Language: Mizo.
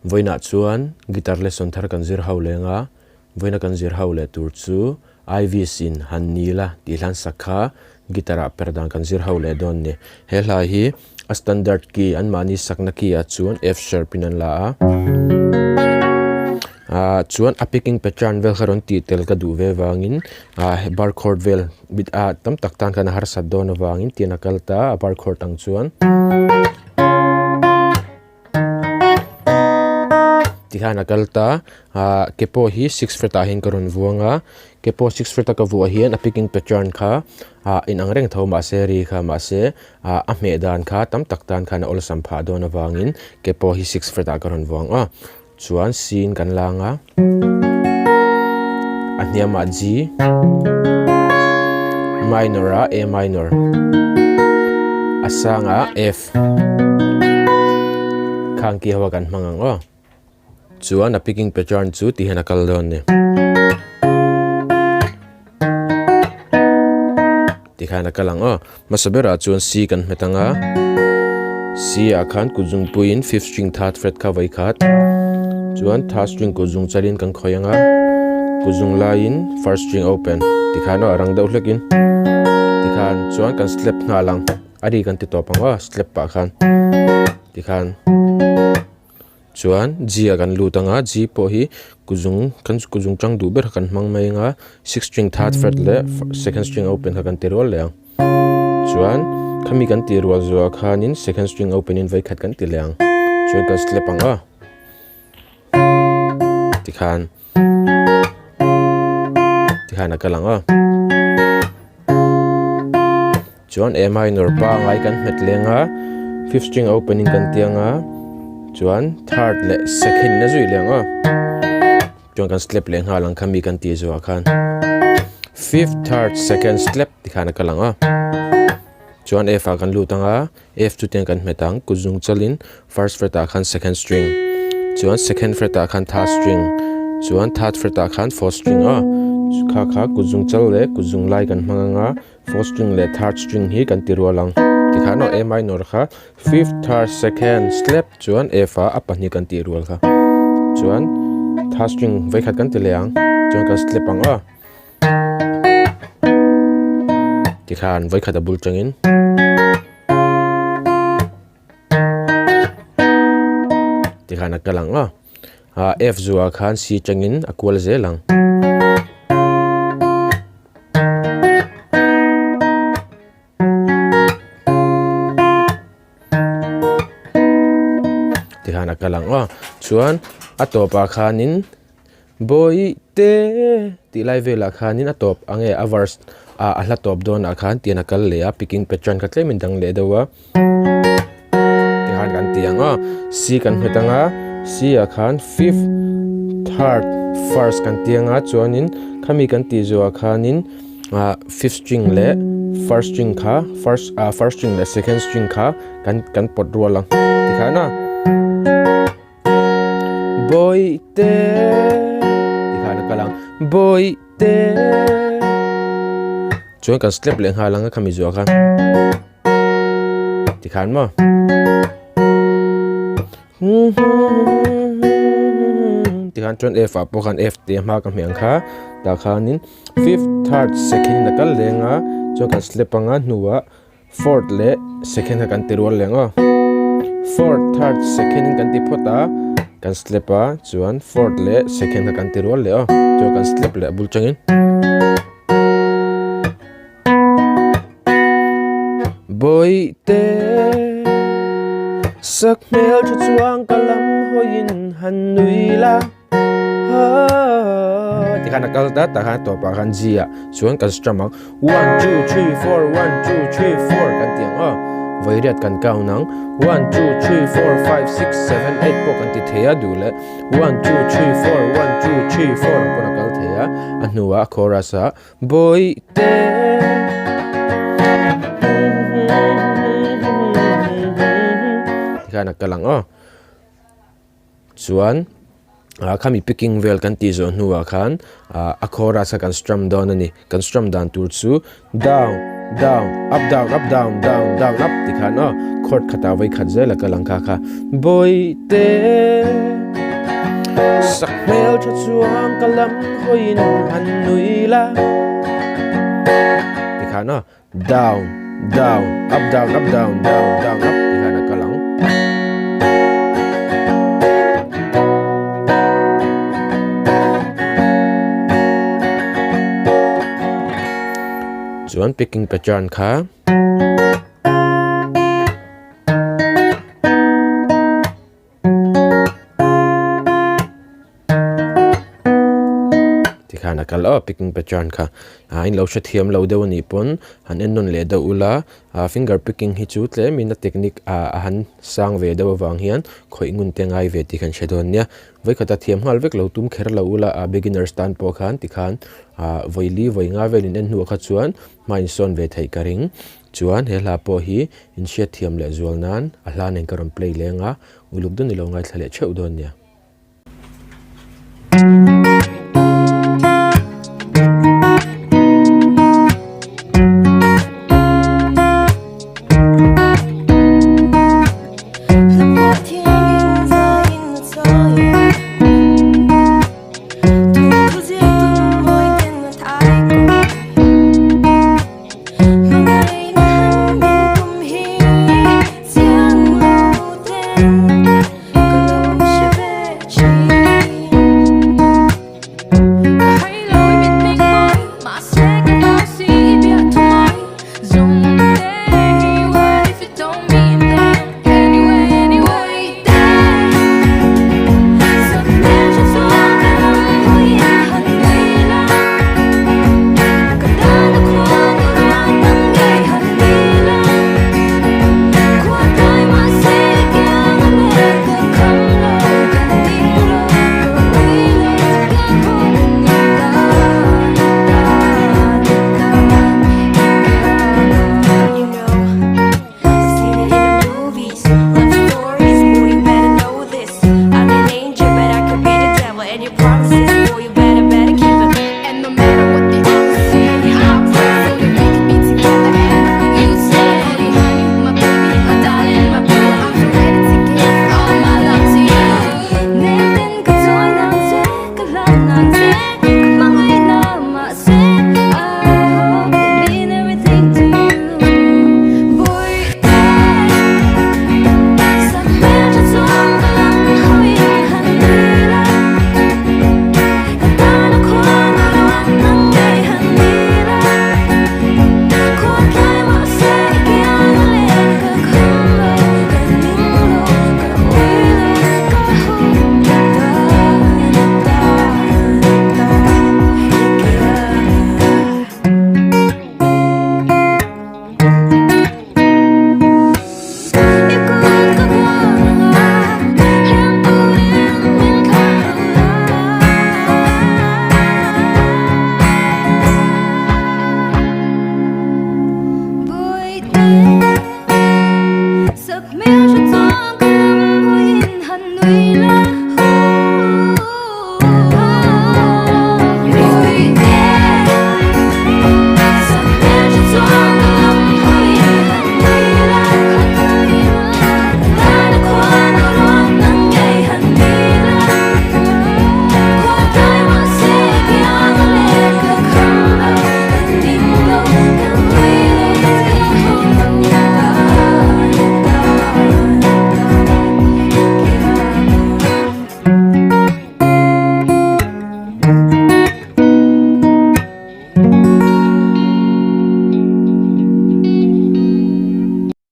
Vawiinah chuan guitar lesson thar kan zir ho leng a, vawiina kan zir ho leh tur chu Ivis in han ni la tih hlan sak kha guitar ah per dan kan zir ho leh dawn ni. He hla hi a standard key anmahni sakna key ah chuan F sharp in an la a, ah chuan a picking pattern vel kha rawn tih tel ka duh ve vangin ah bar chord vel ah tam tak tan khan a harsat dawn avangin tian a kal ta a bar chord ang chuan. Tikhan a kal ta ah ke pawh hi six fret ah hian ka rawn vuang a ke pawh six fret a ka vuah hian a picking pattern kha ah inang reng tho mahse ri kha mahse ah a hmeh dan kha tam tak tan khan a awlsam phah dawn avangin ke pawh hi six fret ah ka rawn vuang a chuan C in kan lang a a hniamah G minor ah A minor a sangah F. Khang ki ho a kan hmang ang aw. Chuan a picking pattern chu ti hian a kal dawn a ni. Ti khan a kal ang aw. Hmasa berah chuan C kan hmet ang a. C ah khan kut zungpuiin fifth string third fret kha vawi khat. Chuan third string kut zung chalin kan khawih ang a. Kut zung laiin first string open. Ti khan aw a rang deuh hlekin. Ti khan chuan kan slap nghal ang. A ri kan ti tawp ang aw slap pah khan tikhan chuan G ah kan lut ang a G pawh hi kuzung kan kuzung tang duh ber kha kan hmang mai ang a six string third fret leh second string open kha kan ti rual leh ang chuan khami kan tih rual zuah khanin second string open in vawikhat kan ti leh ang chuan kan slap ang aw tikhan. Tikhan a kal ang a. Chuan A minor pangai kan hmet leng a, fifth string opening kan ti ang a, chuan third leh second na zui leng a. Chuan kan slap leh nghal ang kha mi kan tih zuah khan. Fifth, third, second slap tikhan a kal ang a. Chuan F ah kan lut ang a, F chu tiang kan hmet ang, kut zung chalin first fret ah khan second string, chuan second fret ah khan third string, chuan third fret ah khan fourth string a, kha kha kut zung chal leh kut zung lai kan hmang ang a, fourth string leh third string hi kan ti rual ang, tikhan aw A minor kha fifth, third, second slap chuan F ah a pahnih kan tih rual kha, chuan third string vawikhat kan ti leh ang, chuan kan slap ang a. Tikhan vawikhat a bul tangin tikhan a kal ang a ah F zuah khan C tangin a kual zel ang. Tikhan a kal ang a chuan a tawpah khanin Bawihte tih lai velah khanin a tawp ang e a verse ah a hla tawp dawnah khan tian a kal leh a picking pattern kha tlemin dang leh deuh a tikhan kan ti ang a C kan hmet ang a C ah khan fifth third first kan ti ang a chuanin khami kan tih zawhah khanin ah fifth string leh first string kha first ah first string leh second string kha kan kan pawt rual ang tikhan a. Bawihte tikhan a kal ang Bawihte chuan kan slap leh nghal ang a khami zuah kha tikhan maw tikhan chuan F ah pawh khan F tih a hma ka hmeh ang kha tah khanin fifth third second in a kal leng a chuan kan slap ang a hnuah Fourth leh second kha kan ti rual leh ang aw. Fourth, third, second in kan ti phawt a, kan slap a, chuan fourth leh second kha kan ti rual leh aw. Chuan kan slap leh a bul tangin. Bawihte sak hmel tha chuang ka lam hawiin han nui la. Tikhan a kal ta tah khan tawpah khan G ah chuan kan strum ang one two three four one two three four kan ti ang aw vawi riat kan count ang one two three four five six seven eight pawh kan ti thei a duh leh one two three four one two three four ang pawn a kal thei a a hnuah chorus ah Bawihte tikhan a kal ang aw. Chuan ah khami picking vel kan tih zawh hnuah khan ah a chorus kha kan strum dawn a ni kan strum dan tur chu down down up down up down down down up ti khan aw chord khatah vawi khat zel a kal ang kha kha Bawihte. Sak hmel tha chuang ka lam hawiin han nui la. Tikhan aw down down up down up down down down up tikhan a kal ang. Chuan picking pattern kha. Tikhan a kal aw picking pattern kha ah in lo hrethiam lo deuh anih pawn han en nawn leh deuh ula ah finger picking hi chu tlemin a technique ah a han sang ve deuh avang hian khawih ngun te ngai ve tih kan hre dawn nia vawikhat a thiam nghal vek lo tum kher lo ula ah beginners tan pawh khan tikhan ah vawi li vawi nga velin en hnuah kha chuan hma insawn ve theih ka ring. Chuan he hla pawh hi inhriatthiam leh zual nan a hla nen ka rawn play leng a, uluk deuh ni lo ngaithla leh theuh dawn nia.